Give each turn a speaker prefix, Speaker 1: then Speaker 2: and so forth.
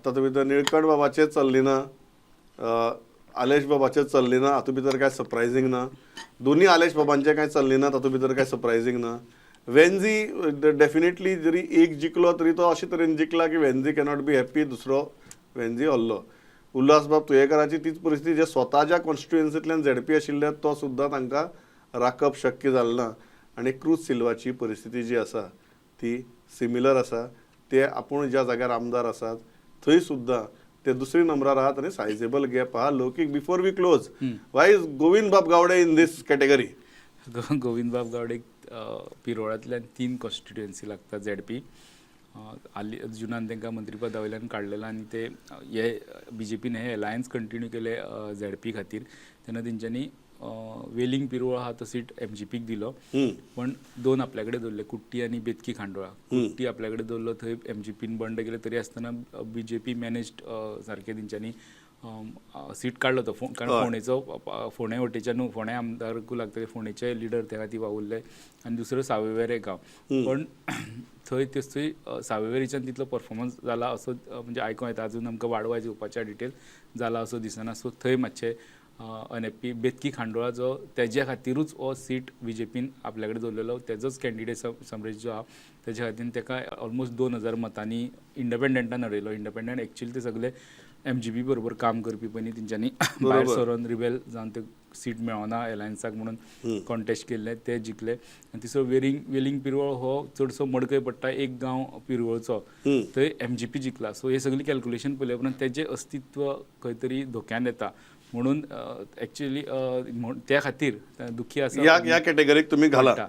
Speaker 1: आतां तुमी तर निळकंठ बाबाचें चल्ली ना, आलेश बाबाचें चल्ली ना, हातूंत भितर कांय सरप्रायझींग ना. दोन्ही आलेश बाबांचें कांय चल्ली ना, तातूंत भितर कांय सरप्रायझींग ना. वेन्झी डेफिनेटली जरी एक जिखलो तरी तो अशे तरेन जिखला की वेन्झी कॅनॉट बी हॅप्पी. दुसरो वेन्झी हरलो. उल्हास बाब तुयेकराची तीच परिस्थिती, जे स्वताच्या कॉन्स्टिट्युएन्सींतल्यान झेडपी आशिल्ले, तो सुद्दां तांकां राखप शक्य जालें ना. आनी क्रूज सिल्वाची परिस्थिती जी आसा ती सिमिलर आसा. ते आपूण ज्या जाग्यार आमदार आसात थंय सुद्दां ते दुसरी नंबरार आहात आनी सायजेबल गॅप आहा. लौकीक, before we close, why is Govind Bab Gawade in this category?
Speaker 2: Govindbab Gawade, पिरोळांतल्यान तीन कॉन्स्टिट्युएन्सी लागता झेडपी. हाली जुनान तांकां मंत्रीपदा वयल्यान काडलेलें आनी ते हे बीजेपीन हे एलायन्स कंटिन्यू केले झेडपी खातीर. तेन्ना तेंच्यांनी वेलिंग पिरोळ आहा तो सीट एमजीपीक दिलो, पण दोन आपल्या कडेन दवरले, कुट्टी आनी बेतकी खांडोळा. कुट्टी आपल्या कडेन दवरलो, थंय एमजीपीन बंड केलें. तरी आसतना बीजेपी मॅनेज्ड सारकें तेंच्यांनी सीट काडलो तो, कारण फोंडेचो, फोंडे वटेच्यान न्हू, फोंडे आमदारकूय लागतले, फोंडेचे लिडर त्या खातीर वावुरले. आनी दुसरो सावयवेरें गांव, पण थंय थंय सावयवेरेच्यान तितलो परफॉर्मन्स जाला असो म्हणजे आयकों येता. अजून आमकां वाडवायज येवपाच्या डिटेल जाला असो दिसना. सो थंय मातशें अनहॅप्पी. बेतकी खांडोळा जो तेज्या खातिरूच हो सीट बीजेपीन आपल्या कडेन दवरलेलो, तेजोच कॅन्डिडेट समरेश जो आहा, तेज्या खातीर तेका ऑलमोस्ट 2000 मतांनी इंडिपेंडंटान हरयलो. इंडिपेंडंट एक्चुअली ते सगळे एमजीपी बरोबर काम करपी. पयलीं तेंच्यांनी भायर सरोन रिबेल जावन ते सीट मेळना एलायन्साक म्हणून कॉन्टेस्ट केल्ले, ते जिखले. आनी तिसरो वेरिंग, वेलिंग पिरवळ हो चडसो मडकय पडटा, एक गांव पिरवळचो, थंय एमजीपी जिखला. सो हे सगळी कॅल्क्युलेशन पळयल्या उपरांत तेजें अस्तित्व खंय तरी धोक्यान येता म्हणून एक्चुअली त्या खातीर दुखी आसा.
Speaker 1: ह्या ह्या कॅटेगरीक तुमी घाला.
Speaker 2: पडटा.